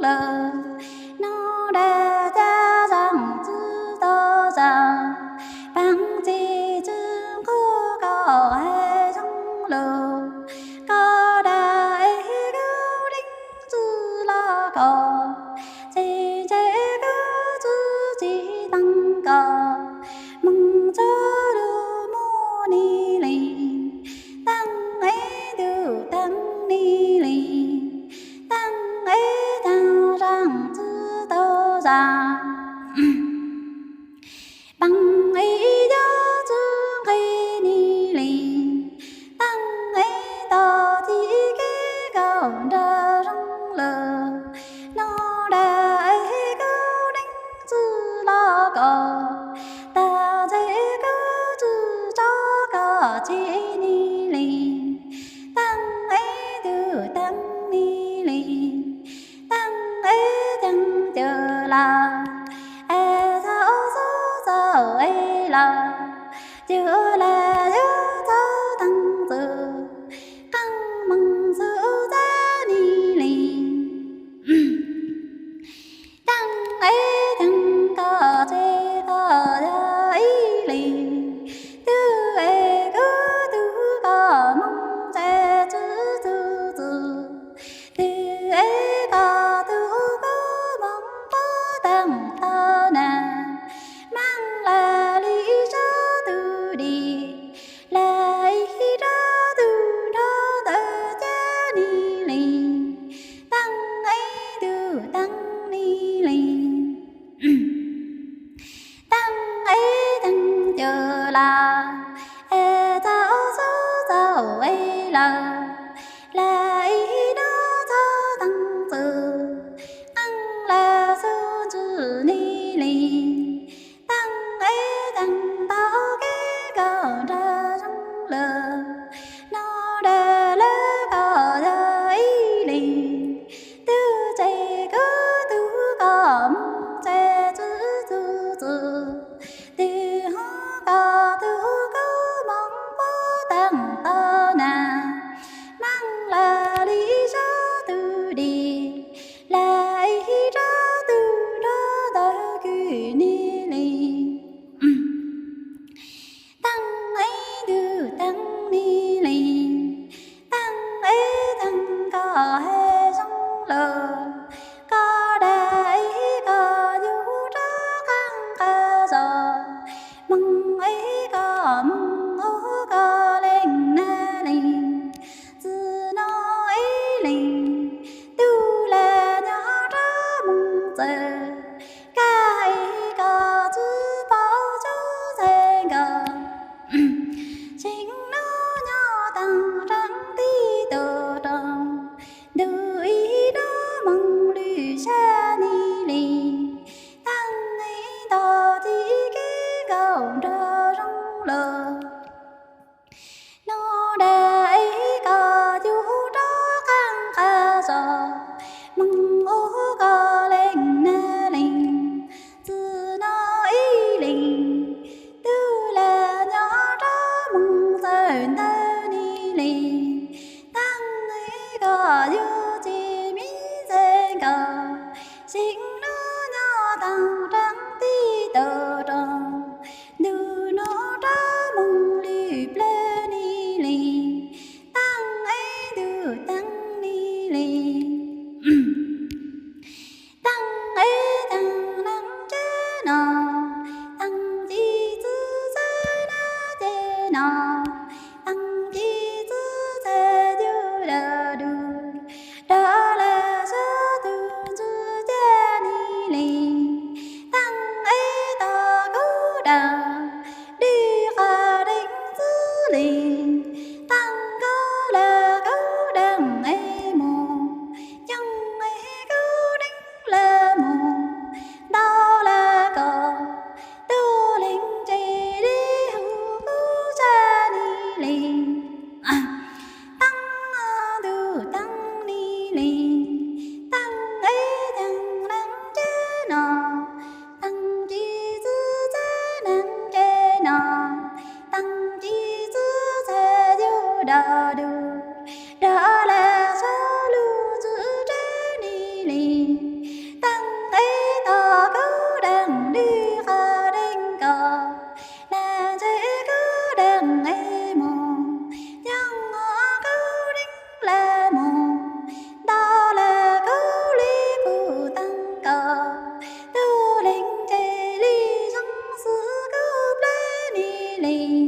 lawm, noj dab caj zaam tsi tau zaam, paab tsi tsi nqug koj hais zoo lug, koj dag es kub leej tsi lug koj, tse ntshe kub tsi tsi taag koj, moog txug lug muaj ni lees, taag ib tug taag ni lees, taag ib taag zaam tsi tau zaam, paab ib yog tsi nqe ni lees, taag ib tog tsi kev koj nrug zoo lawm, noj dag es kub leej tsi lug koj, taag tse kub tsi tso koj tsi ni lees, taag ib tug taag ni lees, taag ib taag cawm lawm, es txhaum xub txhaum es lawm, cawm lawm yug txhaum taag txug, qaab moog xub txav ni lees, taag ib taag koj tse koj yog ib lees, tug es kub tug koj moog tse tsi txug txug, tug es koj tug kub moog puab taag tau na, maam lawm li sab tug di, lawm ib rab tug nrho ntawm caj ni lees, taag ib tug taag ni lees, taag ib taag cawm lawm, es txhaum xub txhaum es lawm, lawm ib nub txhaum taag txug, qaab lawm xub tsi ni lees, taag ib taag tau kev koj nrug zoo lawm, noj dag lawm koj yog ib lees, tug tse kub tug koj moog tse tsi txug txug, tug hov koj tug kub moog puab taag tau na, maam lawm li sab tug di, lawm ib rab tug nrho ntawm kws ni lees, taag ib tug taag ni lees, taag ib taag koj hais zoo lug, koj dag es koj yug rov qaab qab zog, moog es koj moog ua koj leej nab lees, tsi noj ib lees, tug lawm nyob rov moog txawm, kag es koj tsi paub tub txhais nkaus, tseem nub nyob taag raav tib tug roo, ntug ib nub moog lwm sab ni lees, taag ib tog tsi kev koj nrug zoo lawm, noj dag es koj yug rov qaab qab zog, moog ua koj leej nab lees, tsi noj ib lees, tug lawm nyob rov moog txawm ntawm ni lees, taag es koj yug tsi miv txhais nkaus, tseem nub nyob taag raav tib tug roo, ntug nub rov moog lwm plawg ni lees, taag ib tug taag ni lees, taag ib taag neeb ceg no, taag ci txwv txawv nab ceg no, taag ci txwv txawv yug dawm dug, dawm lawm sab tug ntxwg ceg leej